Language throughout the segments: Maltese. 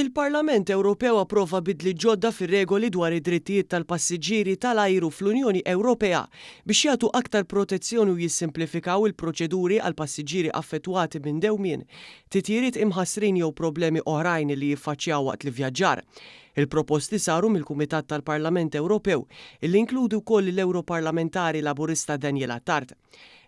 Il-Parlament Ewropew approva bidliet ġodda fir-regoli dwar id-drittijiet tal-passiġġieri tal-ajru fl-Unjoni Ewropea biex jagħtu aktar protezzjoni u jissimplifikaw il-proċeduri għal passiġġieri affettwati minn dewmien, titjiriet imħassrin jew problemi oħrajn li jiffaċċjaw waqt l-ivvjaġġar. Il-proposti saru mill-Kumitat tal-Parlament Ewropew illi inkludi wkoll l-Ewroparlamentari Laburista Daniel Attard.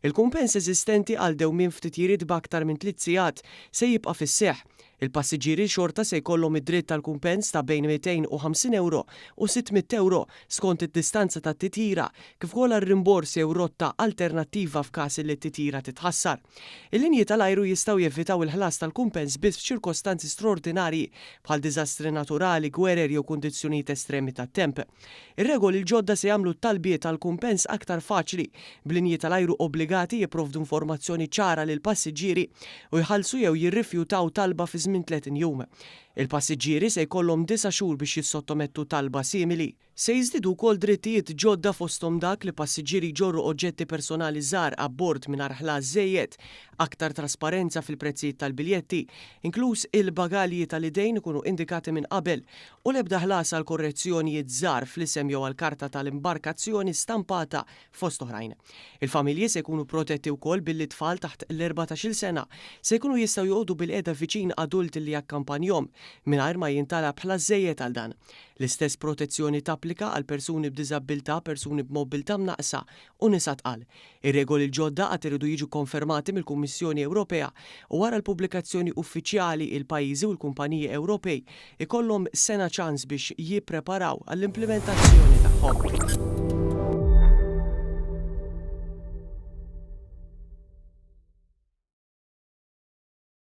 Il-kumpens eżistenti għal dewmien f'titjiriet b'aktar minn 3 sigħat se jibqa' fis-seħħ. Il-passiġġieri xorta se jkollhom id-dritt tal kumpens ta' bejn €250 u €600 skont id-distanza tat-titjira, kif ukoll għar-rimbors jew rotta alternattiva f'każ li t-titjira titħassar. Il-linji tal-ajru jistgħu jevitaw il-ħlas tal-kumpens biss f'ċirkostanzi straordinarji bħal diżastri naturali, gwerer jew kundizzjonijiet estremi tat-temp. Ir-regoli l-ġodda se jagħmlu t-talbiet tal-kumpens aktar faċli, b'linji tal-ajru obbligati jipprovdu informazzjoni ċara lil passiġġieri u jħallsu jew jirrifjutaw talba fi żmien 30 jum. Il-passiġġieri se jkollhom 9 xhur biex jissottomettu talba simili. Se jiżdiedu wkoll drittijiet ġodda, fosthom dak li passiġġieri jġorru oġġetti personali żgħar abbord mingħajr ħlas żejjed, aktar trasparenza fil-prezzijiet tal-biljetti, inkluż il-bagalji tal-idejn ikunu indikati minn qabel, u l-ebda ħlas għal korrezzjonijiet żgħar fl-isem jew għal karta tal-imbarkazzjoni stampata, fost oħrajn. Il-familji se jkunu protetti wkoll billi tfal taħt l-14 sena se jkunu jistgħu joqogħdu bilqiegħda viċin adult li jakkampanjahom mingħajr ma jintalab ħlas żejjed għal dan. L-istess protezzjoni tapplika għal persuni b'diżabbiltà, persuni b'mobilità mnaqsa u nisa tqal. Ir-regoli l-ġodda għad iridu jiġu konfermati mill-Kummissjoni Ewropea u wara l-pubblikazzjoni uffiċjali il-pajjiżi u l-kumpaniji Ewropej ikollhom sena ċans biex jippreparaw għall-implementazzjoni tagħhom.